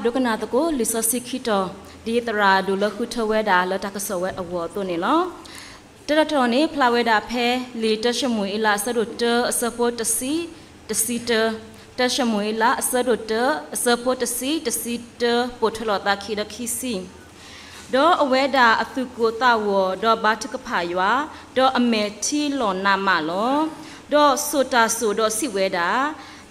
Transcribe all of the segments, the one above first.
ဒိကနၣ်သကိး လံာ်စီဆှံခံတီၤ ဒ်သရၣ်ဒိၣ်လၢဃုထၢဝဲဒၣ်လၢတၢ်ကစီၣ်ဝဲအဂီၢ်အသိးန့ၣ်လီၤ. တၢတတီၤန့ၣ် ဖျါဝဲဒၣ်ဖဲ လံာ်တၢၡမူၤအ့လး အဆၢဒိၣ်တၢ အဆၢဖိတဆံ, တဆံတၢ, တၢၡမူၤအ့လး အဆၢဒိၣ်တၢ အဆၢဖိတဆံ, တဆံတၢ ပိာ်ထွဲလိာ်သးခံဒီးခံဆံ ဒီးအဝဲဒၣ်အသူၣ်ကိၢ်သးဂီၤ, ဒီးဘါထုကဖၣ်ယွၤ, ဒီးအမဲာ်ထံလီၤနးမးလီၤ. ဒီးစိာ်တၢ်စိၣ်ဒီးစံးဝဲဒၣ်,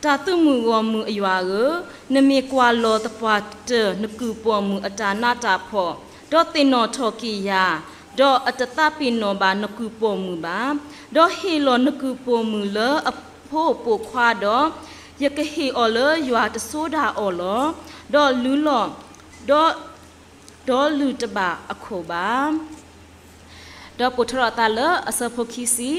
တၢ်သုးမုၢ်ဂီၢ်မုၢ်အယွၤဧၢ, နမ့ၢ်ကွၢ်လီၤသပှၢ်တၢၢ်နကုၢ်ပိာ်မုၣ်အတၢ်နးတၢ်ဖှီၣ်, ဒီးသ့ၣ်နီၣ်ထီၣ်က့ၤယၤ, ဒီးအတသးပ့ၤနီၣ်ဘၣ်နကုၢ်ပိာ်မုၣ်ဘၣ်. ဒီးဟ့ၣ်လီၤနကုၢ်ပိာ်မုၣ်လၢအဖိပိာ်ခွါဒီး, ယကဟ့ၣ်အီၤလၢယွၤတဆိဒၣ်အီၤလီၤ. ဒီးလုၢ်လီၢ်, ဒီး ဒီးလုၢ်တဘၣ်အခိၣ်ဘၣ်. ဒီးပိာ်ထွဲထီၣ်အသးလၢအဆၢဖိခံဆံ,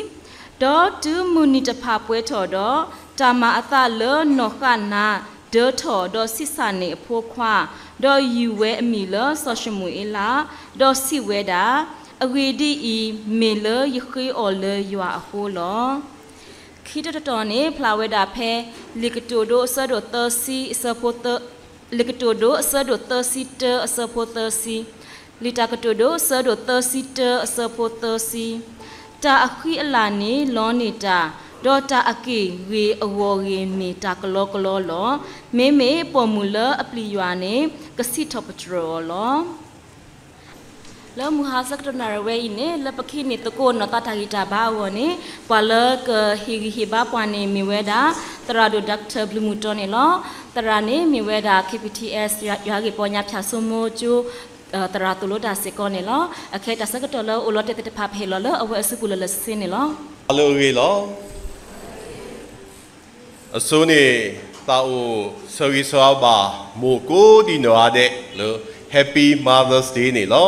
ဒီးတုၤမုၢ်နံၤတဖၣ်ပှဲၤထီၣ်ဒီး, တၢ်မၤအသးလၢနီၢ်ဃၣ်နၤဒၢထီၣ်, ဒီးဆံးစၢ်န့ၢ်အဖိခွါ, ဒီးယုၢ်ဝဲအမံၤလၢစီၤၡမူၤအ့လး, ဒီးစံးဝဲဒၣ်, အဂ့ၢ်ဒ်အံၤ, မ့ၢ်လၢယဃ့အီၤလၢယွၤအဃိလီၤ. ခံတတီၤန့ၣ် ဖျါဝဲဒၣ်ဖဲ လံာ်ကတိၤဒိအဆၢဒိၣ်သၢဆံ အဆၢဖိသၢ, လံာ်ကတိၤဒိအဆၢဒိၣ်သၢဆံတၢ အဆၢဖိသၢဆံ, လံာ်တၢ်ကတိၤဒိအဆၢဒိၣ်သၢဆံတၢ အဆၢဖိသၢဆံ, တၢ်အဃံအလၤန့ၣ်လီန့ၢ်တၢ်, ဒီးတၢ်အက့ၢ်ဂ့ၤအဂီၢ်ဂ့ၤမ့ၢ်တၢ်ကလီကလီလီၤ. မ့မ့ၢ်ပိာ်မုၣ်လၢအပျံၤယွၤန့ၣ် ကစံးထီၣ်ပတြၢၤအီၤလီၤ. လၢမုၢ်ဟါဆၢကတီၢ်နၣ်ရံၣ်ဝဲအံၤန့ၣ် လၢပကဟံးန့ၢ်သကိးနီၢ်သးတၢ်ဂံၢ်တၢ်ဘါအဂီၢ်န့ၣ် ပှၤလၢကဟ့ၣ်ဂံၢ်ဟ့ၣ်ဘါပှၤန့ၣ် မ့ၢ်ဝဲဒၣ် သရၣ်ဒိၣ် Doctor ဘျုးမုၢ်တီန့ၣ်လီၤ. သရၣ်န့ၣ်မ့ၢ်ဝဲဒၣ် K B T S ယွၤဂ့ၢ်ပီညါဖၠၣ်စိမိၤကၠိ သရၣ်သိၣ်လိတၢ်စ့ၢ်ကီးန့ၣ်လီၤ. အခဲအံၤတၢ်ဆၢကတီၢ်လၢအိၣ်လီၤတဲာ်သ့ၣ်တဖၣ် ပဟ့ၣ်လီၤလၢအဝဲအစုပူၤလၢာ်လၢာ်ဆ့ဆ့န့ၣ်လီၤ. လၢအဂ့ၤလီၤ. အဆိန့ၣ် သးအိၣ်ဆၢဂ့ၤဆၢဝါဘၣ် မိၢ်ကိးဒံနီၢ်ဂၤဒဲးလၢ Happy Mother's Day န့ၣ်လီၤ.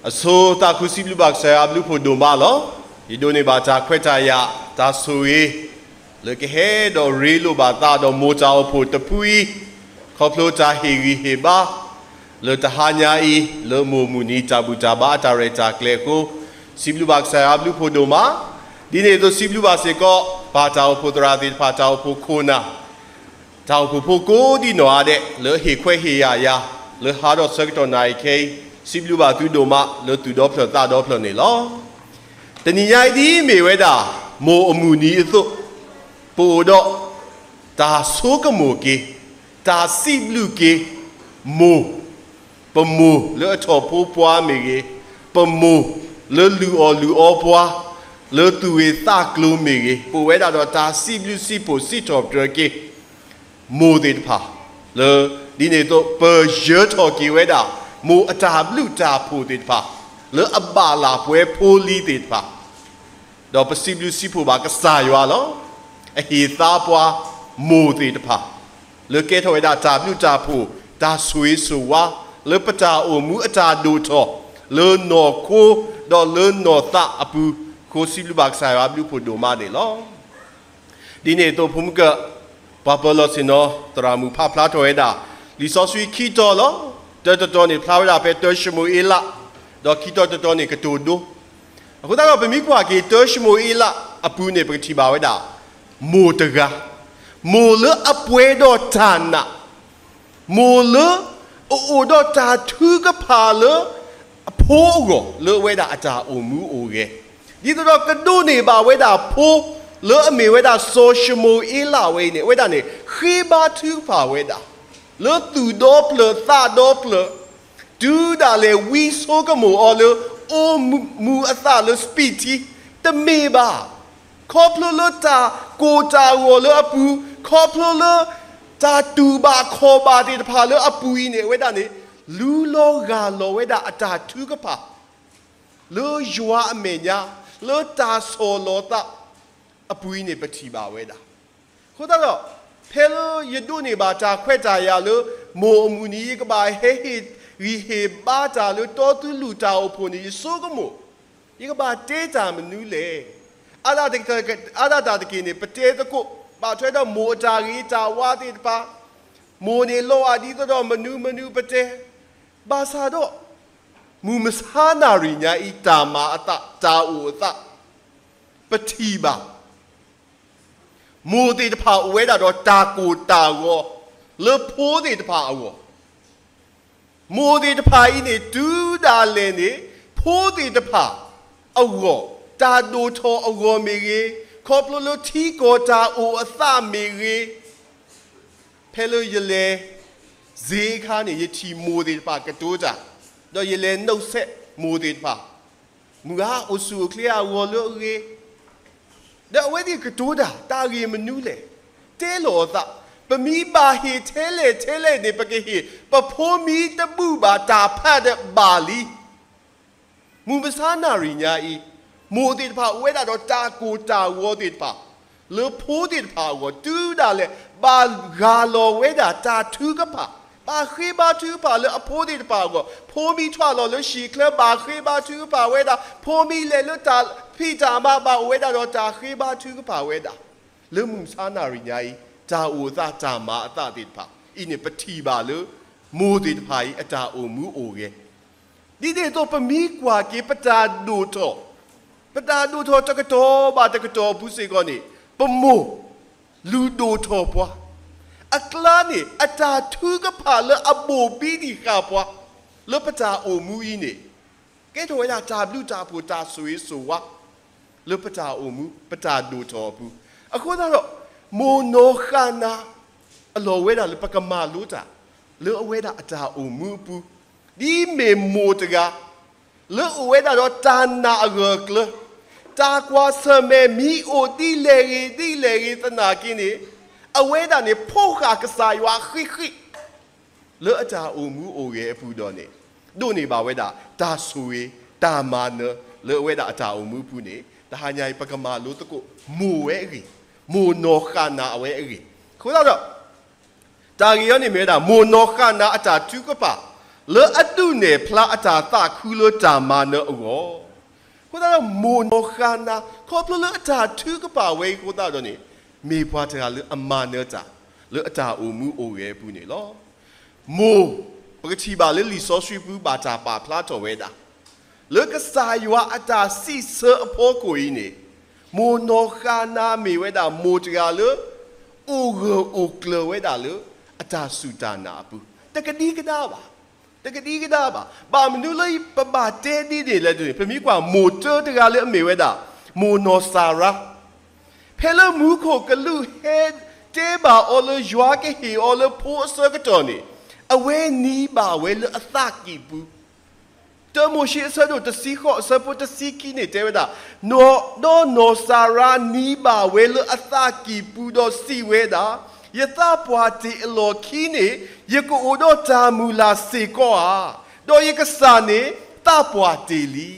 အဆိသးခုစံးဘျုးဘၣ်ကစၢ်ယွၤအဘျုးဖှိၣ်ဒိၣ်မးလီၤ. ယဒိးန့ၢ်ဘၣ်တၢ်ခွဲးတၢ်ယာ် တၢ်ဆိၣ်ဂ့ၤ လၢကဟဲဒီးရ့လိာ်ဘၣ်သးဒီးမိၢ်တၢ်အိၣ်ဖှိၣ်တဖုအံၤ, ခီဖျိတၢ်ဟ့ၣ်ဂံၢ်ဟ့ၣ်ဘါ လၢတဟါညါအံၤ လၢမိၢ်မုၢ်နံၤတၢ်ဘူၣ်တၢ်ဘါအတၢ်ရဲၣ်တၢ်ကျဲၤအဃိ, စံးဘျုးဘၣ်ကစၢ်ယွၤအဘျုးဖှိၣ်ဒိၣ်မး, ဒ်န့ၣ်အသိးစံးဘျုးဘၣ်စ့ၢ်ကီး ပၢ်တၢ်အိၣ်ဖှိၣ်သရၣ်သ့ၣ်တဖၣ် တၢ်အိၣ်ဖှိၣ်ခိၣ်နၢ် တၢ်အိၣ်ဖှိၣ်ဖိကိးဒံနီၢ်ဂၤဒဲး လၢဟ့ၣ်ခွဲးဟ့ၣ်ယာ်ယၤ လၢဟါဒီးဆၢကတီၢ်နၣ်ရံၣ်ခဲအံၤ, စံးဘျုးဘၣ်သုဒိၣ်မး လၢသူၣ်ဒီဖျၢၣ်သးဒီဖျၢၣ်န့ၣ်လီၤ. တနံၤညါအံၤဒ်အမ့ၢ်ဝဲဒၣ် မိၢ်အမုၢ်နံၤအသိး, ပအိၣ်ဒီး တၢ်ဆိကမိၣ်က့ၤ, တၢ်စံးဘျုးက့ၤ မိၢ်, ပမိၢ်လၢအထီၣ်ဖိပှၤမ့ၢ်ဂ့ၤ, ပမိၢ်လၢလုၢ်အီၣ်လုၢ်အီပှၤ, လၢသူၣ်ဂ့ၤသးကျိၤမ့ၢ်ဂ့ၤ, ပအိၣ်ဝဲဒၣ်ဒီးတၢ်စံးဘျုးစံးဖှိၣ်စံးထီၣ်ပတြၢၤက့ၤ မိၢ်သ့ၣ်တဖၣ်, လၢ ဒ်န့ၣ်အသိး ပယၢၤထီၣ်က့ၤဝဲဒၣ် မိၢ်အတၢ်ဘျုးတၢ်ဖှိၣ်သ့ၣ်တဖၣ်, လၢအဘၣ်လၢ်ပှဲၤဖိလံၤသ့ၣ်တဖၣ်, ဒီးပစံးဘျုးစံးဖှိၣ်ဘၣ်ကစၢ်ယွၤလီၤ. အဟ့ၣ်သါပှၤမိၢ်သ့ၣ်တဖၣ် လၢကဲထီၣ်ဝဲဒၣ်တၢ်ဘျုးတၢ်ဖှိၣ် တၢ်ဆိၣ်ဂ့ၤဆိၣ်ဝါ လၢပတၢ်အိၣ်မူအတၢ်ဒိၣ်ထီၣ် လၢနီၢ်ခိ ဒီးလၢနီၢ်သးအပူၤအဃိ စံးဘျုးဘၣ်ကစၢ်ယွၤအဘျုးဖှိၣ်ဒိၣ်မးန့ၣ်လီၤ. ဒ်န့ၣ်အသိးဖိမုၢ်ကၢၢ် ပှၤပၢၤလီၢ်ဆ့ၣ်နီၤ သရၣ်မုၣ်ဖးဖျါထီၣ်ဝဲဒၣ် လံာ်စီဆှံခံတီၤလီၤ. တၢတတီၤန့ၣ် ဖျါဝဲဒၣ်ဖဲတၢၡမူၤအ့လး, ဒီးခံတီၤတတီၤန့ၣ် ကတိၤဒိ အဃိသတးဒီး ပမ့ၢ်ကွၢ်က့ၤ တၢၡမူၤအ့လးအပူၤန့ၣ် ပကထံၣ်ဘၣ်ဝဲဒၣ် မိၢ်တဂၤ, မိၢ်လၢအပှဲၤဒီးတၢ်နာ်, မိၢ်လၢအအိၣ်ဒီးတၢ်ထုကဖၣ်လၢ အဖိအဂီၢ် လၢအဝဲဒၣ်အတၢ်အိၣ်မူအိၣ်ဂဲၤ, ဒ်သိးဒီးကဒိးန့ၢ်ဘၣ်ဝဲဒၣ်ဖိ လၢအမ့ၢ်ဝဲဒၣ်စီၤၡမူၤအ့လးဝဲအံၤန့ၣ် အဝဲဒၣ်န့ၣ် ဃ့ဘါထုကဖၣ်ဝဲဒၣ် လၢသူၣ်ဒီဖျၢၣ်သးဒီဖျၢၣ်, တုၤဒၣ်လဲာ်ဝံဆိကမိၣ်အီၤလၢ အိၣ်မူအသးလၢစပံးထံ, တမ့ၢ်ဘၣ်. ခီဖျိလၢတၢ်ကိၢ်တၢ်ဂီၤလၢအပူၤ, ခီဖျိလၢတၢ်တူၢ်ဘၣ်ခီၣ်ဘၣ်သ့ၣ်တဖၣ်လၢအပူၤအံၤန့ၣ် အဝဲဒၣ်န့ၣ် လူလီၤဂၢ်လီၤဝဲဒၣ်အတၢ်ထုကဖၣ် လၢယွၤအမဲာ်ညါ, လၢတၢ်ဆီၣ်လီၤသးအပူၤအံၤန့ၣ် ပထံၣ်ဘၣ်ဝဲဒၣ်. အဃိသတးဒီး ဖဲလၢယဒိးန့ၢ်ဘၣ်တၢ်ခွဲးတၢ်ယာ်လၢ မိၢ်အမုၢ်နံၤ ယကဘၣ်ဟဲဟ့ၣ်ဂံၢ်ဟ့ၣ်ဘါတၢ်လၢတီသုးလူၢ်တၢ်အိၣ်ဖှိၣ်န့ၣ် ယဆိကမိၣ်, ယကဘၣ်တဲတၢ်မနုၤလဲၣ်. အါဒၣ်တၢ်တက့ၢ်န့ၣ် ပတဲသကိး ဘၣ်ထွဲဒီးမိၢ်အတၢ်ဂ့ၤတၢ်ဝါသ့ၣ်တဖၣ်, မိၢ်န့ၣ်လီၤဂာ်ဒ်သိးဒီးမနုၤမနုၤပတဲ, ဘၣ်ဆၣ်ဒီး မုၢ်မဆါနၣ်ရံၣ်ညါအံၤ တၢ်မၤအသး တၢ်အိၣ်အသး ပထံၣ်ဘၣ် မိၢ်သ့ၣ်တဖၣ်အိၣ်ဝဲဒၣ်ဒီးတၢ်ကိၢ်တၢ်ဂီၤ, လၢဖိသ့ၣ်တဖၣ်အဂီၢ်, မိၢ်သ့ၣ်တဖၣ်အံၤန့ၣ် တုၤဒၣ်လဲာ်န့ၣ် ဖိသ့ၣ်တဖၣ်အဂီၢ်, တၢ်ဒိၣ်ထီၣ်အဂီၢ်မ့ၢ်ဂ့ၤ, ခီဖျိလၢထံကီၢ်တၢ်အိၣ်အသးမ့ၢ်ဂ့ၤ, ဖဲလၢယလဲၤစ့အခါန့ၣ် ယထံၣ်မိၢ်သ့ၣ်တဖၣ်ကတိၤတၢ်, ဒီးယလဲၤနုတ်ဆက်မိၢ်သ့ၣ်တဖၣ်, မုၢ်ဂၤအိၣ်ဆူၣ်အိၣ်ချ့အဂီၢ်လၢအဂ့ၤ, ဒီးအဝဲသ့ၣ်ကတိၤတၢ် တၢ်ဂ့ၢ်မနုၤလဲၣ်, တဲလီၤအသး, ပမ့ၢ်ဘၣ်ဟ့ၣ်ထဲလဲၣ်ထဲလဲၣ်န့ၣ် ပကဟ့ၣ် ပဖိမံတဘူၣ်ဘၣ် တၢ်ဖးဒၣ်ဘၣ်လံ. မုၢ်မဆါနၣ်ရံၣ်ညါအံၤ, မိၢ်သ့ၣ်တဖၣ်အိၣ်ဝဲဒၣ်ဒီးတၢ်ကိၢ်တၢ်ဂီၤသ့ၣ်တဖၣ်, လၢဖိသ့ၣ်တဖၣ်အဂီၢ် တုၤဒၣ်လဲာ် ဘၣ်ဂၢ်လီၤဝဲဒၣ်တၢ်ထုကဖၣ်, ဘၣ်ဃ့ဘါထုကဖၣ်လၢအဖိသ့ၣ်တဖၣ်အဂီၢ်, ဖိမံထွဲလီၤလၢဟံၣ်ချၢ ဘၣ်ဃ့ဘါထုကဖၣ်ဝဲဒၣ်, ဖိမံလဲၤလၢတၢ်ဖံးတၢ်မၤ ဘၣ်အိၣ်ဝဲဒၣ်ဒီးတၢ်ဃ့ဘါထုကဖၣ်ဝဲဒၣ်, လၢမုၢ်မဆါနၣ်ရံၣ်ညါအံၤ တၢ်အိၣ်အသးတၢ်မၤအသးသ့ၣ်တဖၣ်အံၤန့ၣ် ပထံၣ်ဘၣ်လၢ မိၢ်သ့ၣ်တဖၣ်အံၤအတၢ်အိၣ်မူအိၣ်ဂဲၤ ဒ်န့ၣ်အသိး ပမ့ၢ်ကွၢ်က့ၤ ပတၢ်ဒိၣ်ထီၣ်, ပတၢ်ဒိၣ်ထီၣ်တကတီၢ်ဘၣ်တကတီၢ်အပူၤစ့ၢ်ကီးန့ၣ်, ပမိၢ်လုၢ်ဒိၣ်ထီၣ်ပှၤ, အကျါန့ၣ် အတၢ်ထုကဖၣ်လၢအဘိၣ်ဘံဒံးဃာ်ပှၤ လၢပတၢ်အိၣ်မူအံၤန့ၣ်, ကဲထီၣ်ဝဲဒၣ်တၢ်ဘျုးတၢ်ဖှိၣ်တၢ်ဆိၣ်ဂ့ၤဆိၣ်ဝါ လၢပတၢ်အိၣ်မူ ပတၢ်ဒိၣ်ထီၣ်အပူၤ, အဃိသတးဒီး မိၢ်နီၢ်ဃၣ်နၤ အလီၢ်ဝဲဒၣ်လၢပကမၤလိတၢ် လၢအဝဲဒၣ်အတၢ်အိၣ်မူအပူၤ, ဒ်မ့ၢ်မိၢ်တဂၤ လၢအိၣ်ဝဲဒၣ်ဒီးတၢ်နာ်အဂၢၢ်အကျၢၤ, တၢ်ကွၢ်ဆၢၣ်မဲာ်မ့ၢ်အိၣ်ဒ်လဲၣ်ဂ့ၤဒ်လဲၣ်ဂ့ၤသနာ်က့န့ၣ်, အဝဲဒၣ်န့ၣ် ဖီၣ်ဃာ်ကစၢ်ယွၤဃံးဃံး လၢအတၢ်အိၣ်မူအိၣ်ဂဲၤအပူၤဒီးန့ၣ်, ဒိးန့ၢ်ဘၣ်ဝဲဒၣ် တၢ်ဆိၣ်ဂ့ၤ တၢ်မၤနၢၤ လၢအဝဲဒၣ်အတၢ်အိၣ်မူအပူၤန့ၣ်, တဟါညါအံၤ ပကမၤလိသကိး မိၢ်ဝဲအဂ့ၢ်, မိၢ်နီၢ်ဃၣ်နၤအဝဲအဂ့ၢ်, အဃိသတးဒီး တၢ်ဂ့ၢ်အံၤန့ၣ်မ့ၢ်ဝဲဒၣ် မိၢ်နီၢ်ဃၣ်နၤအတၢ်ထုကဖၣ် လၢအဒုးနဲၣ်ဖျါအတၢ်သးခုလၢတၢ်မၤနၢၤအဂီၢ်, အဃိသတးဒီး မိၢ်နီၢ်ဃၣ်နၤ ခီဖျိလၢအတၢ်ထုကဖၣ်ဝဲအံၤအဃိသတးဒီးန့ၣ်, မ့ၢ်ပှၤတဂၤလၢအမၤနၢၤတၢ် လၢအတၢ်အိၣ်မူအိၣ်ဂဲၤအပူၤန့ၣ်လီၤ. မိၢ်, ပကထံၣ်ဘၣ်လၢလံာ်စီဆှံပူၤ ဘၣ်တၢ်ပာ်ဖျါထီၣ်ဝဲဒၣ် လၢကစၢ်ယွၤအတၢ်စံးဆၢအဖီခိၣ်အံၤန့ၣ်, မိၢ်နီၢ်ဃၣ်နၤမ့ၢ်ဝဲဒၣ်မိၢ်တဂၤလၢ အိၣ်ဂၢၢ်အိၣ်ကျၢၤဝဲဒၣ်လၢ အတၢ်စူၢ်တၢ်နာ်အပူၤ, တကဒံကဒါဘၣ်, တကဒံကဒါဘၣ်. ဘၣ်မနုၤလၢပဘၣ်တဲဒ်န့ၣ်လဲၣ်န့ၣ်, ပမ့ၢ်ကွၢ်မိၢ်တၢတဂၤလၢအမ့ၢ်ဝဲဒၣ် မိၢ်နီၢ်စၤရါ ဖဲလၢမူခိၣ်ကလူးဟဲတဲဘၣ်အီၤလၢယွၤကဟ့ၣ်အီၤလၢဖိအဆၢကတီၢ်န့ၣ်, အဝဲနံၤဘၣ်ဝဲလၢအသးကံၢ်ပူၤ, တၢမိၤၡ့အဆၢဒိၣ်တဆံဃိး အဆၢဖိတဆံခံန့ၣ်တဲဝဲဒၣ်, နီၢ်, ဒီးနီၢ်စၤရါနံၤဘၣ်ဝဲလၢအသးကံၢ်ပူၤဒီးစံးဝဲဒၣ်, ယသးပှၢ်တ့ၢ်အလီၢ်ခံန့ၣ် ယကအိၣ်ဒီးတၢ်မုၢ်လၢ်စ့ၢ်ကီးဧါ, ဒီးယကစၢ်န့ၣ်သးပှၢ်တ့ၢ်လံ.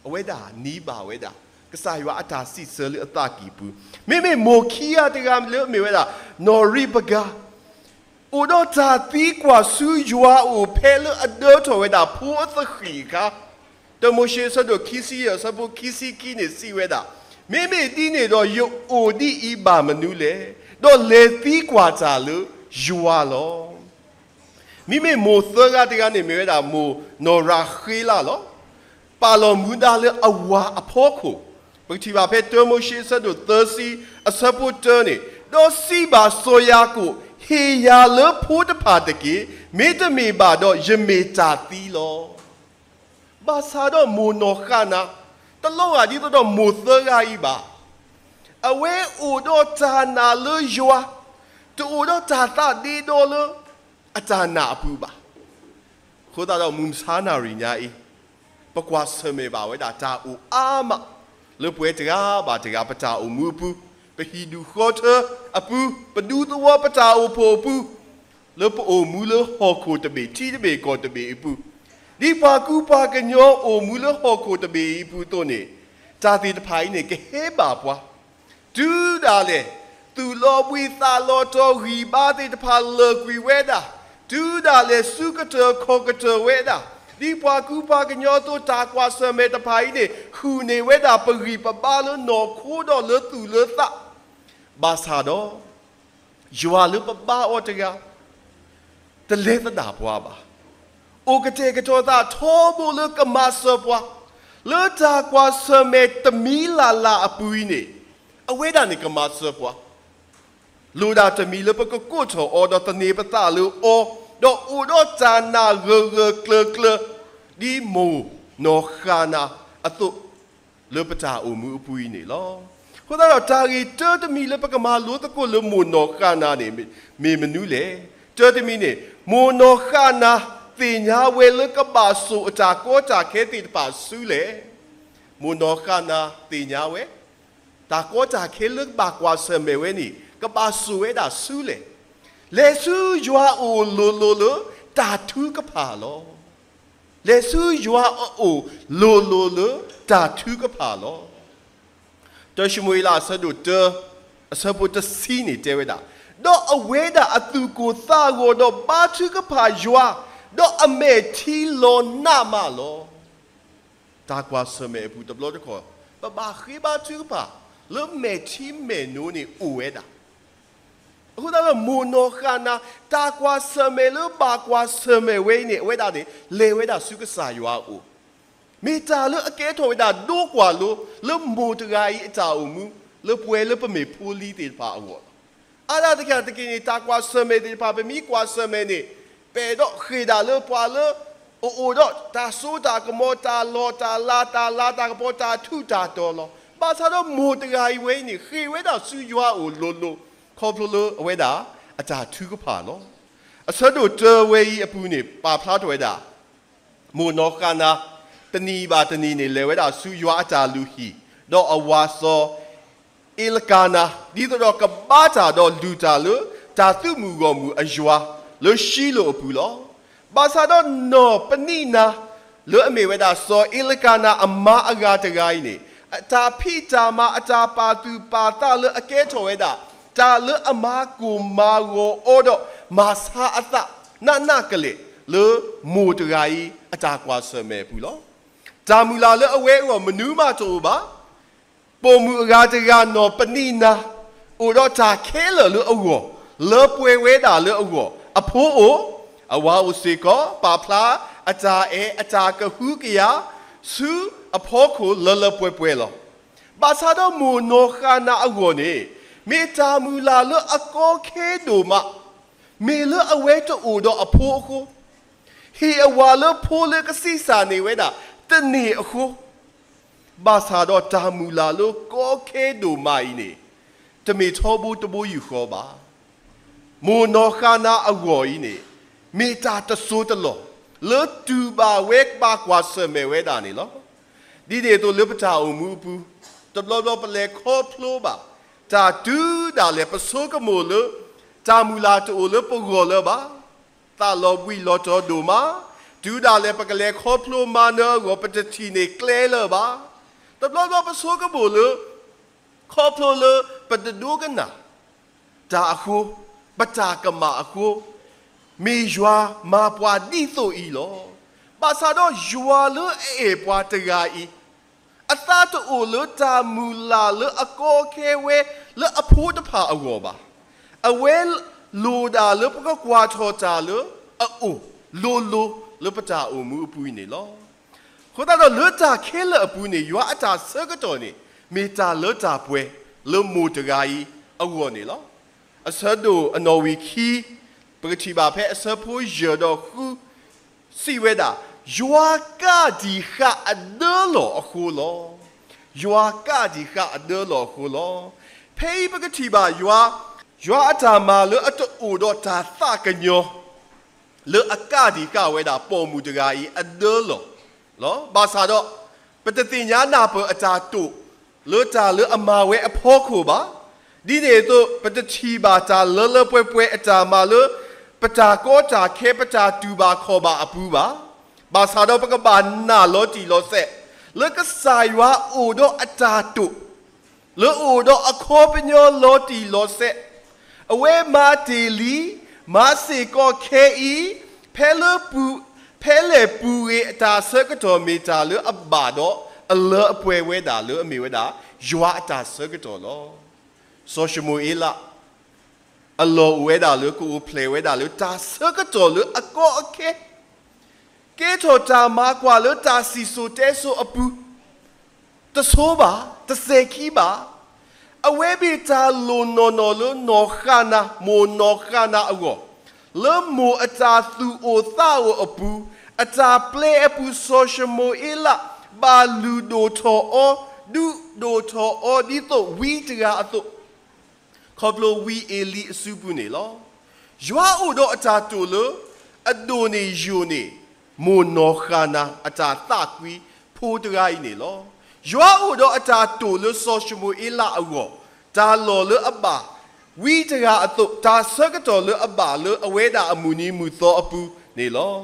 အဝဲဒၣ်နံၤဘၣ်ဝဲဒၣ် ကစၢ်ယွၤအတၢ်စံးဆၢလၢအသးကံၢ်ပူၤ, မ့မ့ၢ်မိၢ်ခံဂၤတဂၤလၢအမ့ၢ်ဝဲဒၣ် နီၢ်ရံးပကၤ အိၣ်ဒီးတၢ်သံကွၢ်ဆူယွၤအအိၣ်ဖဲလၢအဒၢထီၣ်ဝဲဒၣ်ဖိအသဃံၣ်အခါ, တၢမိၤၡ့အဆၢဒိၣ်ခံဆံယဲၢ် အဆၢဖိခံဆံခံန့ၣ်စံးဝဲဒၣ်, မ့မ့ၢ်ဒ်န့ၣ်ဒီးယအိၣ်ဒ်အံၤဘၣ်မနုၤလဲၣ်, ဒီးလဲၤသံကွၢ်တၢ်လၢယွၤလီၤ. မ့မ့ၢ်မိၢ်သၢဂၤတဂၤန့ၣ်မ့ၢ်ဝဲဒၣ်မိၢ်နီၢ်ရၤဃ့လးလီၤ. ပာ်လီၤမူဒါလၢအဝၤအဖီခိၣ်, ပကထံၣ်ဘၣ်ဖဲတၢမိၤၡ့အဆၢဒိၣ်သၢဆံ အဆၢဖိတၢန့ၣ်, ဒီးစံးဘၣ်စီၤယၤကိာ်, ဟ့ၣ်ယၤလၢဖိတဖၣ်တက့ၢ်, မ့တမ့ၢ်ဘၣ်ဒီးယမ့ၢ်တၢ်သံလီၤ. ဘၣ်ဆၣ်ဒီးမိၢ်နီၢ်ဃၣ်နၤ တလီၤဂာ်ဒ်သိးဒီးမိၢ်သၢဂၤအံၤဘၣ်. အဝဲအိၣ်ဒီးတၢ်နာ်လၢယွၤ, တအိၣ်ဒီးတၢ်သးဒ့ဒီလၢအတၢ်နာ်အပူၤဘၣ်. အဃိသတးဒီးမုၢ်မဆါနၣ်ရံၣ်ညါအံၤ, ပကွၢ်ဆၢၣ်မဲာ်ဘၣ်ဝဲဒၣ်တၢ်အိၣ်အါမး လၢပဝဲတဂၤဘၣ်တဂၤပတၢ်အိၣ်မူအပူၤ, ပဟံၣ်ဒူၣ်ဃီထၢအပူၤ, ပဒူသဝီပတၢ်အိၣ်ဖှိၣ်အပူၤ, လၢပအိၣ်မူလၢဟီၣ်ခိၣ်တဘ့ၣ်ထံတဘ့ၣ်ကီၢ်တဘ့ၣ်အပူၤ, ဒ်ပှၤကူပှၤကညီအိၣ်မူလၢဟီၣ်ခိၣ်တဘ့ၣ်အံၤအပူၤအသိးန့ၣ်, တၢ်သ့ၣ်တဖၣ်အံၤန့ၣ် ကဟဲဘၣ်ပှၤ တုၤဒၣ်လဲာ် သူၣ်လီၤဘှံးသးလီၤတီၤဂံၢ်ဘါသ့ၣ်တဖၣ်လၢာ်ကွံာ်ဝဲဒၣ်, တုၤဒၣ်လဲာ်စုကတၢၢ်ခီၣ်ကတၢၢ်ဝဲဒၣ်, ဒ်ပှၤကူပှၤကညီအသိးတၢ်ကွၢ်ဆၢၣ်မဲာ်တဖၣ်အံၤန့ၣ် ဟူးန့ၢ်ဝဲဒၣ်ပဂံၢ်ပဘါလၢနီၢ်ခိဒီးလၢသူၣ်လၢသး, ဘၣ်ဆၣ်ဒီး ယွၤလၢပဘါအီၤတဂၤ တလဲၤသဒၣ်ပှၤဘၣ်. အိၣ်ကတဲာ်ကတီၤသးထီဘိလၢကမၤစၢၤပှၤ, လၢတၢ်ကွၢ်ဆၢၣ်မဲာ်တမံၤလၢ်လၢ်အပူၤအံၤန့ၣ်, အဝဲဒၣ်န့ၣ်ကမၤစၢၤပှၤ. လိၣ်ဒၣ်တမံၤလၢပကကိးထီၣ်အီၤ ဒီးသန့ၤပသးလၢအီၤ, ဒီးအိၣ်ဒီးတၢ်နာ်ဂၢၢ်ဂၢၢ်ကျၢၤကျၢၤ ဒ်မိၢ်နီၢ်ဃၤနၤအသိး လၢပတၢ်အိၣ်မူအပူၤအံၤန့ၣ်လီၤ. အဃိသတးဒီး တၢ်ဂ့ၢ်တၢတမံၤလၢပကမၤလိသကိးလၢမိၢ်နီၢ်ဃၤနၤန့ၣ် မ့ၢ်မနုၤလဲၣ်. တၢတမံၤန့ၣ် မိၢ်နီၢ်ဃၤနၤသ့ၣ်ညါဝဲလၢကဘၣ်စိာ်အတၢ်ကီတၢ်ခဲသ့ၣ်တဖၣ်ဆူလဲၣ်. မိၢ်နီၢ်ဃၤနၤသ့ၣ်ညါဝဲ တၢ်ကီတၢ်ခဲလၢဘၣ်ကွၢ်ဆၢၣ်မဲာ်ဝဲန့ၣ် ကဘၣ်စိာ်ဝဲဒၣ်ဆူလဲၣ်. လဲၤဆူယွၤအအိၣ်လိၤလိၤလၢတၢ်ထုကဖၣ်လီၤ. လဲၤဆူယွၤအအိၣ်လိၤလိၤလၢတၢ်ထုကဖၣ်လီၤ. တၢၡမူၤအ့လးအဆၢဒိၣ်တၢ အဆၢဖိတဆံန့ၣ်တဲဝဲဒၣ်, ဒီးအဝဲဒၣ်အသူၣ်ကိၢ်သးဂီၤဒီးဘါထုကဖၣ်ယွၤ, ဒီးအမဲာ်ထံလီၤနးမးလီၤ. တၢ်ကွၢ်ဆၢၣ်မဲာ်အပူၤတဘျီတခီၣ် ပဘၣ်ဃ့ဘါထုကဖၣ် လၢမဲာ်ထံမဲာ်နိန့ၣ်အိၣ်ဝဲဒၣ် အဃိသတးဒီး မိၢ်နီၢ်ဃၤနၤ တၢ်ကွၢ်ဆၢၣ်မဲာ်လၢဘၣ်ကွၢ်ဆၢၣ်မဲာ်ဝဲအံၤန့ၣ် အဝဲဒၣ်န့ၣ် လဲၤဝဲဒၣ်ဆူကစၢ်ယွၤအအိၣ်, မ့ၢ်တၢ်လၢအကဲထီၣ်ဝဲဒၣ်ဒိကွၢ်လိ လၢမိၢ်တဂၤအံၤအတၢ်အိၣ်မူ လၢပှဲၤလၢပမ့ၢ်ဖိလံၤသ့ၣ်တဖၣ်အဂီၢ်လီၤ. အါဒၣ်တက့ၢ်တက့ၢ်န့ၣ် တၢ်ကွၢ်ဆၢၣ်မဲာ်သ့ၣ်တဖၣ် ပမ့ၢ်ကွၢ်ဆၢၣ်မဲာ်န့ၣ် ပအဲၣ်ဒိးဃ့ၢ်ဒၣ်လၢပှၤလၢ အအိၣ်ဒီးတၢ်စိတၢ်ကမီၤ တၢ်လီၢ်တၢ်လၤ တၢ်လၤတၢ်ကပီၤ တၢ်ထူးတၢ်တီၤလီၤ. ဘၣ်ဆၣ်ဒီးမိၢ်တဂၤအံၤဝဲအံၤန့ၣ် ဃ့ၢ်ဝဲဒၣ်ဆူယွၤအအိၣ်လိၤလိၤ ခီဖျိလၢအဝဲဒၣ်အတၢ်ထုကဖၣ်လီၤ. အဆၢဒိၣ်တၢဝဲအံၤအပူၤန့ၣ် ပာ်ဖျါထီၣ်ဝဲဒၣ် မိၢ်နီၢ်ဃၤနၤ တနံၤဘၣ်တနံၤန့ၣ် လဲၤဝဲဒၣ်ဆူယွၤအတၢ်လုၢ်ဟံၣ်, ဒီးအဝၤစီၤ အ့လကၤနၤ ဒ်သိးဒီးကဘါတၢ်ဒီးလုၢ်တၢ်လၢ တၢ်သုးမုၢ်ဂီၢ်မုၢ်အယွၤ လၢရှံလိာ်အပူၤလီၤ. ဘၣ်ဆၣ်ဒီးနီၢ်ပနံးနၤ လၢအမ့ၢ်ဝဲဒၣ်စီၤအ့လကၤနၤအမါအဂၤတဂၤအံၤန့ၣ် အတၢ်ဖံးတၢ်မၤ အတၢ်ပာ်သူၣ်ပာ်သးလၢအကဲထီၣ်ဝဲဒၣ် တၢ်လၢအမၤကိၢ်မၤဂီၤအီၤဒီး မၤဆါအသးနးနးကလဲာ် လၢမိၢ်တဂၤအံၤအတၢ်ကွၢ်ဆၢၣ်မဲာ်အပူၤလီၤ. တၢ်မုၢ်လၢ်လၢအဝဲအဂီၢ်မနုၤမးတအိၣ်ဘၣ်. ပိာ်မုၣ်အဂၤတဂၤနီၢ်ပနံးနၤ အိၣ်ဒီးတၢ်ခဲလၢာ်လၢအဂီၢ်, လၢပှဲၤဝဲဒၣ်လၢအဂီၢ်, အဖိအိၣ်, အဝၤအိၣ်စ့ၢ်ကီး, ပာ်ဖျါအတၢ်အဲၣ်အတၢ်ကဟုကယာ် ဆူအဖီခိၣ်လၢလၢပှဲၤပှဲၤလီၤ. ဘၣ်ဆၣ်ဒီးမိၢ်နီၢ်ဃၤနၤအဂီၢ်န့ၣ် မ့ၢ်တၢ်မုၢ်လၢ်လၢအကီခဲဒိၣ်မး, မ့ၢ်လၢအဝဲတအိၣ်ဒီးအဖိအဃိ, ဟ့ၣ်အဝၤလၢဖိလၢကဆံးစၢ်န့ၢ်ဝဲဒၣ်တန့ၢ်အဃိ, ဘၣ်ဆၣ်ဒီးတၢ်မုၢ်လၢ်လၢကီခဲဒိၣ်မးအံၤန့ၣ် တမ့ၢ်ထီဘိတဘိယူၢ်ဃီဘၣ်. မိၢ်နီၢ်ဃၤနၤအဂီၢ်အံၤန့ၣ် မ့ၢ်တၢ်တစိၤတလီၢ် လၢတူၢ်ဘၣ်ဝဲဘၣ်ကွၢ်ဆၢၣ်မဲာ်ဝဲဒၣ်န့ၣ်လီၤ. ဒ်န့ၣ်အသိးလၢပတၢ်အိၣ်မူအပူၤ တဘျီဘျီပလဲၤခီဖျိဘၣ် တၢ်တုၤဒၣ်လဲာ်ပဆိကမိၣ်လၢ တၢ်မုၢ်လၢ်တအိၣ်လၢပဂီၢ်လၢၤဘၣ်. သးလီၤဘှံးလီၤတီၤဒိၣ်မး, တုၤဒၣ်လဲာ်ပကလဲၤခီဖျိမၤနၢၤအဂီၢ် ပတထံၣ်န့ၢ်ကျဲလၢၤဘၣ်. တဘျီဘျီပဆိကမိၣ်လၢ ခီဖျိလၢပတဒိကနၣ်တၢ်အဃိ, ပတၢ်ကမၣ်အဃိ, မ့ၢ်ယွၤမၤပှၤဒ်သိးအံၤလီၤ. ဘၣ်ဆၣ်ဒီးယွၤလၢအအဲၣ်ပှၤတဂၤအံၤ အသးတအိၣ်လၢတၢ်မုၢ်လၢ်လၢအကီအခဲဝဲလၢအဖိတဖၣ်အဂီၢ်ဘၣ်. အဝဲလိၣ်ဒၣ်လၢပကကွၢ်ထီၣ်တၢ်လၢအအိၣ်လိၤလိၤလၢပတၢ်အိၣ်မူအပူၤအံၤန့ၣ်လီၤ. အဃိသတးဒီးလၢတၢ်ခဲလၢာ်အပူၤန့ၣ် ယွၤအတၢ်ဆၢကတီၢ်န့ၣ် မ့ၢ်တၢ်လၢတၢ်ပှဲၤလၢမိၢ်တဂၤအံၤအဂီၢ်န့ၣ်လီၤ. အဆၢဒိၣ်အနီၣ်ဝံာ်ခံ ပကထံၣ်ဘၣ်ဖဲအဆၢဖိယဲၢ်ဒီးဃု စံးဝဲဒၣ်, ယွၤကးဒံးဃာ်အဒၢလီၢ်အဃိလီၤ. ယွၤကးဒံးဃာ်အဒၢလီၢ်အဃိလီၤ. ဖဲအံၤပကထံၣ်ဘၣ်ယွၤ, ယွၤအတၢ်မၤလၢအတအိၣ်ဒီးတၢ်သးကညီၤ လၢအကးဒံးဃာ်ဝဲဒၣ်ပိာ်မုၣ်တဂၤအံၤအဒၢလီၢ်လီၤ. ဘၣ်ဆၣ်ဒီး ပတသ့ၣ်ညါနၢ်ပၢၢ်အတၢ်တိာ် လၢတၢ်လၢအမၤဝဲအဖီခိၣ်ဘၣ်. ဒ်န့ၣ်အသိး ပတထံၣ်ဘၣ်တၢ်လၢလၢပှဲၤပှဲၤအတၢ်မၤလၢ ပတၢ်ကီတၢ်ခဲ ပတၢ်တူၢ်ဘၣ်ခီၣ်ဘၣ်အပူၤဘၣ်. ဘၣ်ဆၣ်ဒီးပကဘၣ်နာ်လီၤတံၢ်လီၤဆဲး လၢကစၢ်ယွၤအိၣ်ဒီးအတၢ်တိာ် လၢအအိၣ်ဒီးအခီပညီလီၤတံၢ်လီၤဆဲး, အဝဲမၤတ့ၢ်လံ, မၤစ့ၢ်ကီးခဲအံၤ, ဖဲလၢပူၤ, ဖဲလဲၣ်ပူၤဂ့ၤအတၢ်ဆၢကတီၢ်မ့ၢ်တၢ်လၢအဘၣ်ဒီးအလၢအပှဲၤဝဲဒၣ်လၢအမ့ၢ်ဝဲဒၣ် ယွၤအတၢ်ဆၢကတီၢ်လီၤ. စီၤၡမူၤအ့လး အလီၢ်အိၣ်ဝဲဒၣ်လၢကအိၣ်ဖျဲၣ်ဝဲဒၣ်လၢတၢ်ဆၢကတီၢ်လၢအကီအခဲ ကဲထီၣ်တၢ်မၤကွၢ်လၢတၢ်စံၣ်စိၤတဲစိၤအပူၤ တဆိဘၣ်, တစဲၤခံဘၣ်. အဝဲမ့ၢ်တၢ်လိၣ်နီၢ်နီၢ်လၢနီၢ်ဃၣ်နၤ, မိၢ်နီၢ်ဃၣ်နၤအဂီၢ်, လၢမိၢ်အတၢ်သူၣ်အိၣ်သးအိၣ်အပူၤ, အတၢ်ပျဲအပူၤ စီၤၡမူၤအ့လး ဘၣ်လုၢ်ဒိၣ်ထီၣ်အီၤ, ဒုးဒိၣ်ထီၣ်အီၤဒ်သိးဝံတဂၤအသိး ခီဖျိဝံအ့လံအစုပူၤန့ၣ်လီၤ. ယွၤအိၣ်ဒီးအတၢ်တိာ်လၢ အဒိၣ်န့ၢ်ယိာ်န့ၢ် မိၢ်နီၢ်ဃၣ်နၤအတၢ်သးကွံဖိတဂၤအံၤန့ၣ်လီၤ. ယွၤအိၣ်ဒီးအတၢ်တိာ်လၢစီၤၡမူၤအ့လးအဂီၢ်, တၢ်လီၢ်လၢအဘၣ် ဝံတဂၤအသိး, တၢ်ဆၢကတီၢ်လၢအဘၣ်လၢအဝဲဒၣ်အမုၢ်နံၤမုၢ်သီအပူၤန့ၣ်လီၤ.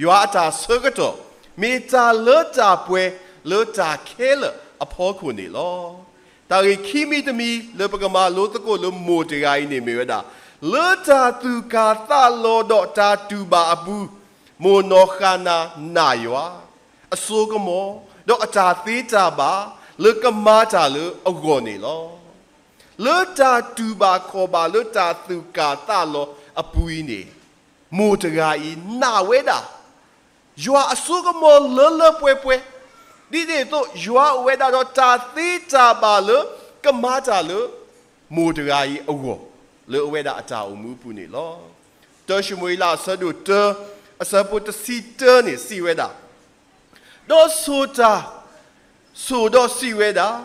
ယွၤအတၢ်ဆၢကတီၢ် မ့ၢ်တၢ်လၢတၢ်ပှဲၤလၢတၢ်ခဲလၢာ်အဖီခိၣ်န့ၣ်လီၤ. တၢ်ဂ့ၢ်ခံမံၤတမံၤလၢပကမၤလိသကိးလၢမိၢ်တဂၤအံၤန့ၣ်မ့ၢ်ဝဲဒၣ်, လၢတၢ်သူၣ်ကၢ်သးလီၤဒီးတၢ်တူၢ်ဘၣ်အပူၤ, မိၢ်နီၢ်ဃၣ်နၤနာ်ယွၤ, အစိကမီၤ, ဒီးအတၢ်သ့တၢ်ဘၣ်လၢကမၤတၢ်လၢအဂီၢ်န့ၣ်လီၤ. လၢတၢ်တူၢ်ဘၣ်ခီၣ်ဘၣ်လၢတၢ်သူၣ်ကၢ်သးလီၤအပူၤအံၤန့ၣ်, မိၢ်တဂၤအံၤနာ်ဝဲဒၣ် ယွၤအစိကမီၤလၢလၢပှဲၤပှဲၤ, ဒ်န့ၣ်အသိး ယွၤအိၣ်ဝဲဒၣ်ဒီးတၢ်သ့တၢ်ဘၣ်လၢကမၤတၢ်လၢ မိၢ်တဂၤအံၤအဂီၢ် လၢအဝဲဒၣ်အတၢ်အိၣ်မူအပူၤန့ၣ်လီၤ. တၢၡမူၤအ့လးအဆၢဒိၣ်တၢ အဆၢဖိတဆံတၢန့ၣ်စံးဝဲဒၣ်, ဒီးဆိၣ်တၢ် ဆိၣ်ဒီးစံးဝဲဒၣ်,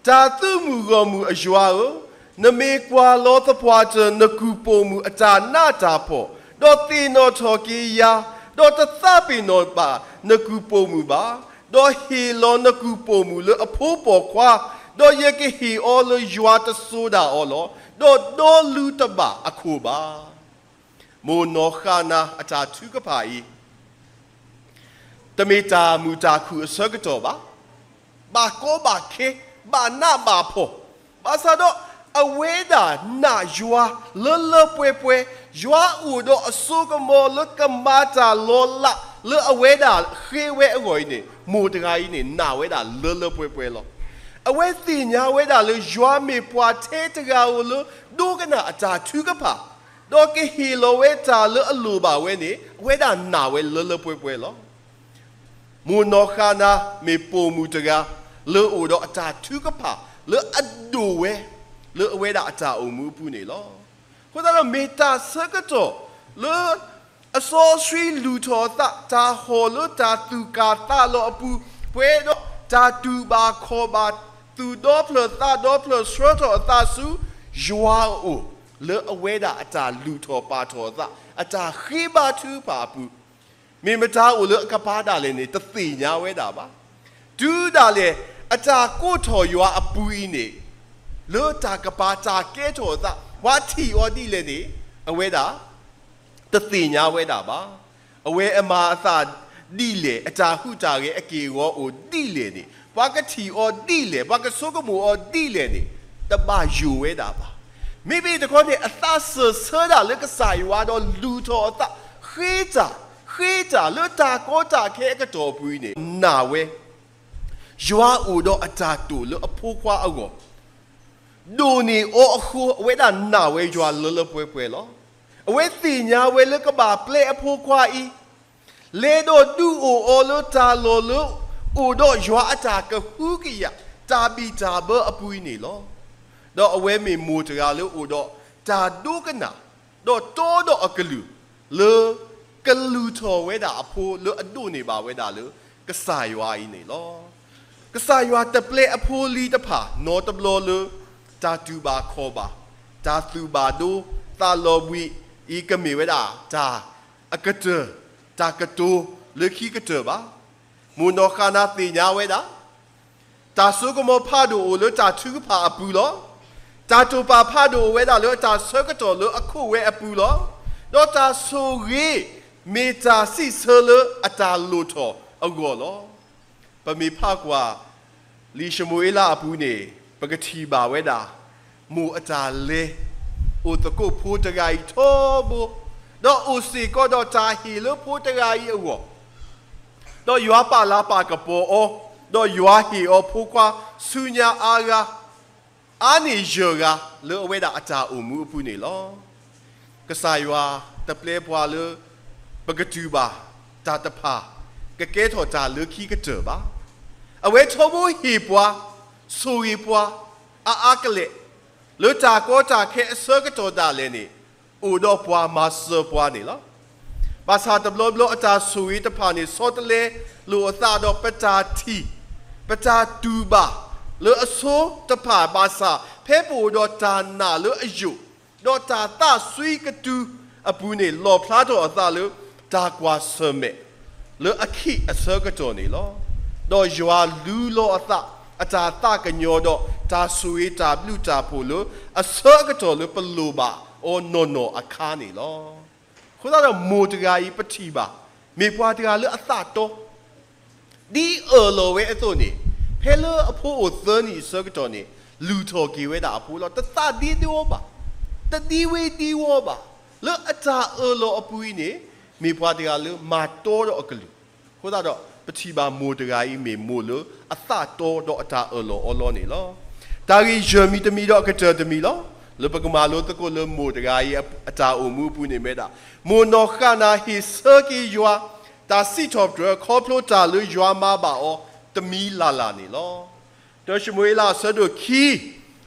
တၢ်သုးမုၢ်ဂီၢ်မုၢ်အယွၤဧၢ, နမ့ၢ်ကွၢ်လီၤသပှၢ်တၢၢ်နကုၢ်ပိာ်မုၣ်အတၢ်နးတၢ်ဖှီၣ်, ဒီးသ့ၣ်နီၣ်ထီၣ်က့ၤယၤ, ဒီးတသးပ့ၤနီၣ်ဘၣ်နကုၢ်ပိာ်မုၣ်ဘၣ်, ဒီးဟ့ၣ်လီၤနကုၢ်ပိာ်မုၣ်လၢအဖိပိာ်ခွါ, ဒီးယကဟ့ၣ်အီၤလၢယွၤတစိၤဒၣ်အီၤလီၤ, ဒီးဒီလူတဘၣ်အခိၣ်ဘၣ်. မိၢ်နီၢ်ဃၣ်နၤအတၢ်ထုကဖၣ်အံၤ တမ့ၢ်တၢ်မုာ်တၢ်ခုၣ်အဆၢကတီၢ်ဘၣ်. ဘၣ်ကီဘၣ်ခဲ, ဘၣ်နးဘၣ်ဖှီၣ်, ဘၣ်ဆၣ်ဒီးအဝဲဒၣ်နာ်ယွၤလၢလၢပှဲၤပှဲၤ, ယွၤအိၣ်ဒီးအစိကမီၤလၢကမၤတၢ်လီၤလးလၢအဝဲဒၣ်ဃ့ဝဲအဂီၢ်အံၤန့ၣ် မိၢ်တဂၤအံၤန့ၣ် နာ်ဝဲဒၣ်လၢလၢပှဲၤပှဲၤလီၤ. အဝဲသ့ၣ်ညါဝဲဒၣ်လၢယွၤမ့ၢ်ပှၤထဲတဂၤဧိၤလၢဒိကနၣ်အတၢ်ထုကဖၣ် ဒီးကဟ့ၣ်လီၤဝဲတၢ်လၢအလိၣ်ဘၣ်ဝဲန့ၣ် အဝဲဒၣ်နာ်ဝဲလၢလၢပှဲၤပှဲၤလီၤ. မိၢ်နီၢ်ဃၣ်နၤမ့ၢ်ပိာ်မုၣ်တဂၤ လၢအိၣ်ဒီးအတၢ်ထုကဖၣ် လၢအဒိၣ်ဝဲ လၢအဝဲဒၣ်အတၢ်အိၣ်မူအပူၤန့ၣ်လီၤ. အဃိသတးဒီးမ့ၢ်တၢ်ဆၢကတီၢ်လၢ အစီဆှံလုၢ်ထီၣ်အသး တၢ်ဟီၣ်လၢတၢ်သူၣ်ကၢ်သးလီၤအပူၤ, ပှဲၤဒီးတၢ်တူၢ်ဘၣ်ခီၣ်ဘၣ် သူၣ်ဒီဖျၢၣ်သးဒီဖျၢၣ်ဆှၢထီၣ်အသးဆူ ယွၤအအိၣ်, လၢအဝဲဒၣ်အတၢ်လုၢ်ထီၣ်ပာ်ထီၣ်အသး အတၢ်ဃ့ဘါထုကဖၣ်အပူၤ မ့ၢ်မတၤအိၣ်လၢအကပၤဒၣ်လဲာ်န့ၣ် တသ့ၣ်ညါဝဲဒၣ်ဘၣ်. တုၤဒၣ်လဲာ် အတၢ်ကိးထီၣ်ယွၤအပူၤအံၤန့ၣ် လၢတၢ်ကပၤတၢ်ကဲထီၣ်အသး ပှၤထံၣ်အီၤဒ်လဲၣ်န့ၣ် အဝဲဒၣ် တသ့ၣ်ညါဝဲဒၣ်ဘၣ်. အဝဲအမၤအသးဒ်လဲၣ် အတၢ်ဟူးတၢ်ဂဲၤအက့ၢ်အဂီၤအိၣ်ဒ်လဲၣ်န့ၣ် ပှၤကထံၣ်အီၤဒ်လဲၣ် ပှၤကဆိကမိၣ်အီၤဒ်လဲၣ်န့ၣ် တဘၣ်ယိၣ်ဝဲဒၣ်ဘၣ်. မ့မ့ၢ်တခီန့ၣ် အသးစၢၢ်ဆၢဒၣ်လၢကစၢ်ယွၤဒီးလုၢ်ထီၣ်အသး ဃ့တၢ် ဃ့တၢ်လၢတၢ်ကီတၢ်ခဲအကတီၢ်ပူၤအံၤန့ၣ် နာ်ဝဲ ယွၤအိၣ်ဒီးအတၢ်တိာ်လၢအဖိခွါအဂီၢ် ဒိၣ်န့ၢ်အီၤအဃိ အဝဲဒၣ်နာ်ဝဲယွၤလၢလၢပှဲၤပှဲၤလီၤ. အဝဲသ့ၣ်ညါဝဲလၢကဘၣ်ပျဲအဖိခွါအံၤ လဲၤဒီးဒုးအိၣ်အီၤလၢတၢ်လီၢ်လၢ အိၣ်ဒီးယွၤအတၢ်ကဟုကယာ် တၢ်ဘံၣ်တၢ်ဘၢအပူၤအံၤန့ၣ်လီၤ. ဒီးအဝဲမ့ၢ်မိၢ်တဂၤလၢအိၣ်ဒီးတၢ်ဒိကနၣ် ဒီးတီဒီးအကလုၢ် လၢကလုၢ်ထီၣ်ဝဲဒၣ်အဖိလၢအဒိးန့ၢ်ဘၣ်ဝဲဒၣ်လၢကစၢ်ယွၤအံၤန့ၣ်လီၤ. ကစၢ်ယွၤတပျဲအဖိလံၤတဖၣ်နီတဘျီလၢ တၢ်တူၢ်ဘၣ်ခီၣ်ဘၣ်, တၢ်သူၣ်ဘၣ်ဒိသးလီၤဘှံးအံၤ ကမ့ၢ်ဝဲဒၣ်တၢ်အကတၢၢ်, တၢ်ကတိၤလၢခံကတၢၢ်ဘၣ်. မိၢ်နီၢ်ဃၣ်နၤသ့ၣ်ညါဝဲဒၣ် တၢ်စိကမီၤဖးဒိၣ်အိၣ်လၢတၢ်ထုကဖၣ်အပူၤလီၤ. တၢ်တိာ်ပာ်ဖးဒိၣ်အိၣ်ဝဲဒၣ်လၢတၢ်ဆၢကတီၢ်လၢအခိၣ်ဝဲအပူၤလီၤ. ဒီးတၢ်ဆိၣ်ဂ့ၤ မ့ၢ်တၢ်စံးဆၢလၢအတၢ်လိၣ်ထီၣ်အဂီၢ်လီၤ. ပမ့ၢ်ဖးကွၢ် လံာ်ၡမူၤအ့လးအပူၤန့ၣ် ပကထံၣ်ဘၣ်ဝဲဒၣ် မိၢ်အတၢ်လဲၤ အိၣ်သကိးဖိတဂၤအံၤထီဘိ, ဒီးအိၣ်စ့ၢ်ကီးဒီးတၢ်ဟ့ၣ်လၢဖိတဂၤအံၤအဂီၢ် ဒီးယွၤပာ်လၤပာ်ကပီၤအီၤ, ဒီးယွၤဟ့ၣ်အီၤဖိခွါဆူညါအါဂၤ, အါန့ၢ်ယဲၢ်ဂၤလၢအဝဲဒၣ်အတၢ်အိၣ်မူအပူၤန့ၣ်လီၤ. ကစၢ်ယွၤတပျဲပှၤလၢ ပကတူၢ်ဘၣ်တၢ်တဖၣ် ကကဲထီၣ်တၢ်လၢခံကတၢၢ်ဘၣ်. အဝဲထီဘိဟ့ၣ်ပှၤ, ဆိၣ်ဂ့ၤပှၤ အအါကလဲာ် လၢတၢ်ကီတၢ်ခဲအဆၢကတီၢ်ဒၣ်လဲာ်န့ၣ် အိၣ်ဒီးပှၤမၤစၢၤပှၤန့ၣ်လီၤ. ဘၣ်ဆၣ်တဘျီဘျီအတၢ်ဆိၣ်ဂ့ၤတဖၣ်န့ၣ် ဆီတလဲလိာ်အသးဒီးပတၢ်ထံၣ် ပတၢ်တူၢ်ဘၣ်လၢအဆိတဖၣ်ဘၣ်ဆၣ် ဖဲပအိၣ်ဒီးတၢ်နာ်လၢအယိာ် ဒီးတၢ်သးစွံကတုၤအပူၤန့ၣ် လီၣ်ဖျါထီၣ်အသးလၢ တၢ်ကွၢ်ဆၢၣ်မဲာ်လၢအခ့အဆၢကတီၢ်န့ၣ်လီၤ. ဒီးယွၤလူလီၤအသး အတၢ်သးကညီၤဒီး တၢ်ဆိၣ်ဂ့ၤတၢ်ဘျုးတၢ်ဖှိၣ်လၢအဆၢကတီၢ်လၢပလိၣ်ဘၣ်အီၤနီၢ်နီၢ်အခါန့ၣ်လီၤ. အဃိသတးဒီးမိၢ်တဂၤအံၤပထံၣ်ဘၣ် မ့ၢ်ပှၤတဂၤလၢအသးတီ ဒ်အၢၣ်လီၤဝဲအသိးန့ၣ် ဖဲလၢအဖိအိၣ်သၢနံၣ်အဆၢကတီၢ်န့ၣ် လုၢ်ထီၣ်က့ၤဝဲဒၣ်အဖိလီၤ. တသးဒ့ဒ့ဝီဘၣ်, တဒံဝ့ဒံဝီဘၣ်. လၢအတၢ်အၢၣ်လီၤအပူၤအံၤန့ၣ် မ့ၢ်ပှၤတဂၤလၢမၤတီဒီးအကလုၢ်. အဃိသတးဒီး ပထံၣ်ဘၣ်မိၢ်တဂၤအံၤမ့ၢ်မိၢ်လၢအသးတီဒီးအတၢ်အၢၣ်လီၤအီလီၤန့ၣ်လီၤ. တၢ်ဂ့ၢ်ယဲၢ်မံၤတမံၤဒီးအကတၢၢ်တမံၤလီၤ. လၢပကမၤလိသကိးလၢမိၢ်တဂၤအံၤအတၢ်အိၣ်မူအပူၤန့ၣ်မ့ၢ်ဒၣ် မိၢ်နီၢ်ဃၣ်နၤဟ့ၣ်ဆၢက့ၤယွၤ တၢ်စံးထီၣ်ပတြၢၤ ခီဖျိတၢ်လၢယွၤမၤဘၣ်အီၤတမံၤလၢ်လၢ်န့ၣ်လီၤ. တၢၡမူၤအ့လးအဆၢဒိၣ်ခံ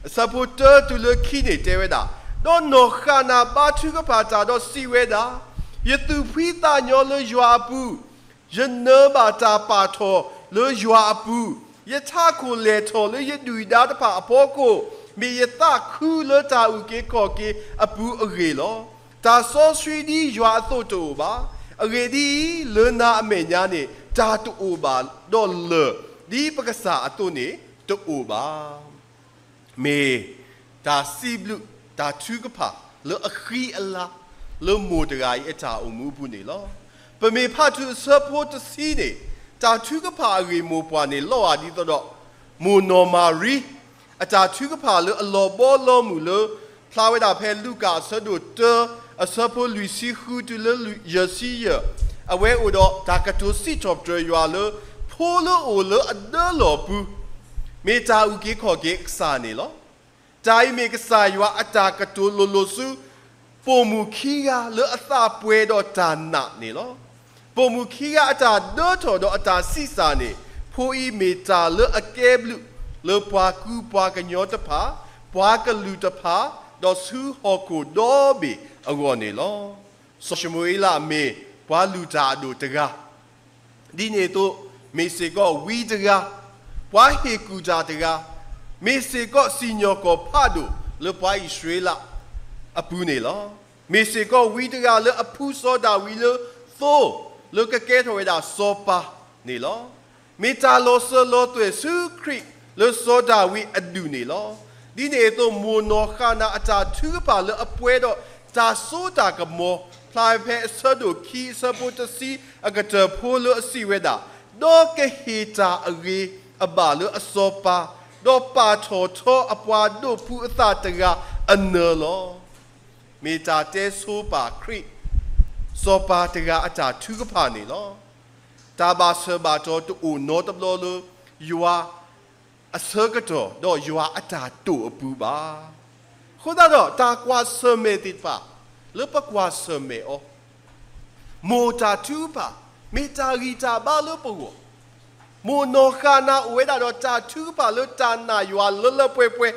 အဆၢဖိတၢတုၤလၢခံန့ၣ်တဲဝဲဒၣ်, ဒီးနီၢ်ဃၣ်နၤဘါထုကဖၣ်တၢ်ဒီးစံးဝဲဒၣ်, ယသူၣ်ဖှံသးညီလၢယွၤအပူၤ, ယနၢၤဘၣ်တၢ်ပာ်ထီၣ်လၢယွၤအပူၤ, ယထးခိၣ်လဲၢ်ထီၣ်လၢယဒုၣ်ဒါတဖၣ်အဖီခိၣ်, မ့ၢ်ယသးခုလၢတၢ်အုၣ်က့ၤခီၣ်က့ၤအပူၤအဂ့ၢ်လီၤ. တၢ်စီဆှံဒ်ယွၤအသိးတအိၣ်ဘၣ်. အဂ့ၢ်ဒ်အံၤ, လၢနၤအမဲာ်ညါန့ၣ် တၢ်တအိၣ်ဘၣ်ဒီးလၢၢ်, ဒ်ပကစၢ်အသိးန့ၣ်တအိၣ်ဘၣ်. မ့ၢ်တၢ်စံးဘျုးတၢ်ထုကဖၣ်လၢအဃံအလၤ လၢမိၢ်တဂၤအံၤအတၢ်အိၣ်မူအပူၤန့ၣ်လီၤ. ပမ့ၢ်ဖးထီၣ်အဆၢဖိတဆံန့ၣ် တၢ်ထုကဖၣ်အဂ့ၢ်မိၢ်ပှၢ်န့ၣ်လီၤဂာ်ဒ်သိးဒီး မိၢ်နီၢ်မၤရံ အတၢ်ထုကဖၣ်လၢအလီၤဘီလီၤမုၢ်လၢ ဖျါဝဲဒၣ်ဖဲလူၤကၣ်အဆၢဒိၣ်တၢ အဆၢဖိလွံၢ်ဆံဃုတုၤလၢယဲၢ်ဆံယဲၢ်, အဝဲအိၣ်ဒီးတၢ်ကတိၤစံးထီၣ်ပတြၢၤယွၤလၢ ဖိလၢအိၣ်လၢအဒၢလီၢ်ပူၤ မ့ၢ်တၢ်အုၣ်က့ၤခီၣ်က့ၤအကစၢ်န့ၣ်လီၤ. တၢ်အံၤမ့ၢ်ကစၢ်ယွၤအတၢ်ကတိၤလိၤလိၤဆူ ပိာ်မုၣ်ခံဂၤလၢအသးပှဲၤဒီးတၢ်နာ်န့ၣ်လီၤ. ပိာ်မုၣ်ခံဂၤအတၢ်ဒၢထီၣ်ဒီးအတၢ်ဆံးစၢ်န့ၣ် ဖိအံၤမ့ၢ်တၢ်လၢအကဲဘျုးလၢပှၤကူပှၤကညီတဖၣ်, ပှၤကလုာ်တဖၣ်, ဒီးဆူဟီၣ်ခိၣ်ဒီဘ့ၣ်အဂီၢ်န့ၣ်လီၤ. စီၤၡမူၤအ့လးမ့ၢ်ပှၤလုၢ်တၢ်အဒိၣ်တဂၤ ဒ်န့ၣ်အသိး မ့ၢ်စ့ၢ်ကီးဝံတဂၤ, ပှၤဟ့ၣ်ကူၣ်တၢ်တဂၤ, မ့ၢ်စ့ၢ်ကီးစံၣ်ညီၣ်ကွီၢ်ဖးဒိၣ်လၢပှၤအံၣ်စရ့လးအပူၤန့ၣ်လီၤ. မ့ၢ်စ့ၢ်ကီးဝံတဂၤလၢအဖှူစီၤဒၤဝံးလၢသိ လၢကကဲထီၣ်ဝဲဒၣ်စီၤပၤန့ၣ်လီၤ. မ့ၢ်တၢ်လီၤစၢၤလီၤသွဲၣ်ဆူခရံာ်လၢစီၤဒၤဝံးအဒူၣ်န့ၣ်လီၤ. ဒ်န့ၣ်အသိး မိၢ်နီၢ်ဃၣ်နၤအတၢ်ထုကဖၣ်လၢအပှဲၤဒီးတၢ်စိတၢ်ကမီၤ ဖျါဖဲအဆၢဒိၣ်ခံအဆၢဖိတဆံအကတၢၢ်ဖိလၢအစံးဝဲဒၣ်, ဒီးကဟ့ၣ်တၢ်အဂ့ၤအဘၣ်လၢအစီၤပၤ, ဒီးပာ်ထီၣ်ထီအပှၤဒိးဖုအသးတဂၤအနၢၤလီၤ. မ့ၢ်တၢ်တဲဆိပာ်ခရံာ် စီၤပၤတဂၤအတၢ်ထုကဖၣ်န့ၣ်လီၤ. တၢ်ဘၣ်ဆၢဘၣ်တီၤတအိၣ်နီတဘျီလၢ ယွၤအဆၢကတီၢ် ဒီးယွၤအတၢ်တိာ်အပူၤဘၣ်. အဃိသတးဒီး တၢ်ကွၢ်ဆၢၣ်မဲာ်သ့ၣ်တဖၣ် လၢပကွၢ်ဆၢၣ်မဲာ်အီၤ, မိၢ်တၢ်ထုကဖၣ် မ့ၢ်တၢ်ဂံၢ်တၢ်ဘါလၢပဂီၢ်, မိၢ်နီၢ်ဃၣ်နၤအိၣ်ဝဲဒၣ်ဒီးတၢ်ထုကဖၣ်လၢတၢ်နာ်ယွၤလၢလၢပှဲၤပှဲၤ,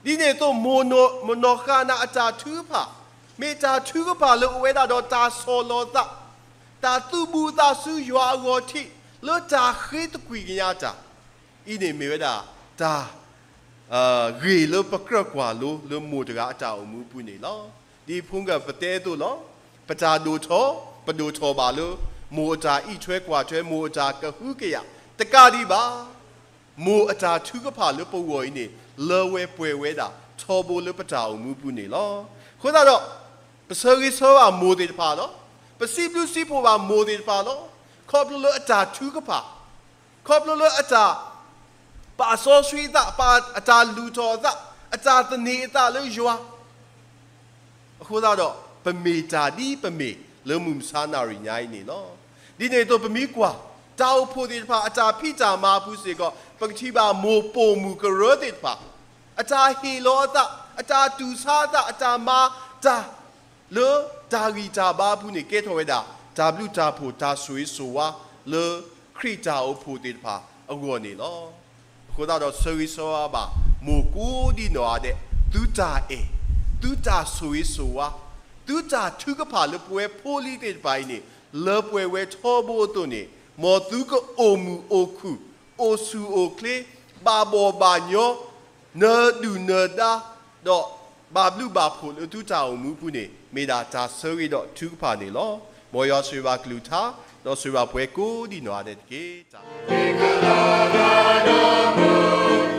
ဒ်န့ၣ်အသိး မိၢ်နီၢ်ဃၣ်နၤအတၢ်ထုကဖၣ် မ့ၢ်တၢ်ထုကဖၣ်လၢအိၣ်ဝဲဒၣ်ဒီးတၢ်ဆီၣ်လီၤသး, တၢ်သူၣ်ဘူးသးဆူယွၤအဂီၢ်ထံး လၢတၢ်ဃ့သကွံာ်ကညးတၢ်, အံၤန့ၣ်မ့ၢ်ဝဲဒၣ်တၢ် ဂ့ၢ်လၢပကြၢးကွၢ်လိလၢမိၢ်တဂၤအတၢ်အိၣ်မူအပူၤန့ၣ်လီၤ. ဒ်ဖုကပတဲအသိးလီၤ. ပတၢ်ဒိၣ်ထီၣ် ပဒိၣ်ထီၣ်ဘၣ်လၢ မိၢ်အတၢ်အံးထွဲကွၢ်ထွဲ မိၢ်အတၢ်ကဟုကယာ် တကးဒံးဘၣ် မိၢ်အတၢ်ထုကဖၣ်လၢပဂီၢ်အံၤန့ၣ် လၢဝဲပှဲၤဝဲဒၣ် ထီဘိလၢပတၢ်အိၣ်မူအပူၤန့ၣ်လီၤ. အဃိသတးဒီး ပဆၢဂ့ၤဆၢဝါမိၢ်သ့ၣ်တဖၣ်လီၤ. ပစံးဘျုးစံးဖှိၣ်ဘၣ်မိၢ်သ့ၣ်တဖၣ်လီၤ. ခီဖျိလၢအတၢ်ထုကဖၣ် ခီဖျိလၢအတၢ်ပာ်စီဆှံအသး, အတၢ်လုၢ်ထီၣ်အသး, အတၢ်သန့ၤအသးလၢယွၤ, အဃိသတးဒီး ပမ့ၢ်တၢ်ဒ်ပမ့ၢ်လၢမုၢ်မဆါနၣ်ရံၣ်ညါအံၤန့ၣ်လီၤ. ဒ်န့ၣ်အသိးပမ့ၢ်ကွၢ် တၢ်အိၣ်ဖှိၣ်သ့ၣ်တဖၣ် အတၢ်ဖံးတၢ်မၤအပူၤစ့ၢ်ကီး ပကထံၣ်ဘၣ်မိၢ်ပိာ်မုၣ်ကရၢသ့ၣ်တဖၣ် အတၢ်ဟ့ၣ်လီၤအသး, အတၢ်တူၢ်ဆါအသး, အတၢ်မၤတၢ် လၢတၢ်ဂံၢ်တၢ်ဘါအပူၤန့ၣ် ကဲထီၣ်ဝဲဒၣ် တၢ်ဘျုးတၢ်ဖှိၣ်တၢ်ဆိၣ်ဂ့ၤဆိၣ်ဝါလၢခရံာ်တၢ်အိၣ်ဖှိၣ်သ့ၣ်တဖၣ်အဂီၢ်န့ၣ်လီၤ. အဃိသတးဒီးဆၢဂ့ၤဆၢဝါဘၣ် မိၢ်ကိးဒံနီၢ်ဂၤဒဲး သုတၢ်အဲၣ်, သုတၢ်ဆိၣ်ဂ့ၤဆိၣ်ဝါ, သုတၢ်ထုကဖၣ်လၢပဝဲဖိလံၤသ့ၣ်တဖၣ်အံၤန့ၣ် လၢပှဲၤဝဲထီဘိအသိးန့ၣ်, မ်သုကအိၣ်မုာ်အိၣ်ခုၣ်, အိၣ်ဆူၣ်အိၣ်ချ့, ဘၣ်ဘီၣ်ဘၣ်ညီ, နၢၤဒုၣ်နၢၤဒါ, ဒီးဘၣ်ဘျုးဘၣ်ဖှိၣ်လၢသုတၢ်အိၣ်မူအပူၤန့ၣ် မ့ၢ်ဒၣ်တၢ်ဆၢဂ့ၤဒီးထုကဖၣ်န့ၣ်လီၤ. မ်ယွၤဆိၣ်ဂ့ၤဘၣ်ကလုၢ်ကထါ, ဒီးဆိၣ်ဂ့ၤဘၣ်ပှၤကိးဒံးနီၢ်ဂၤဒဲးတက့ၢ်.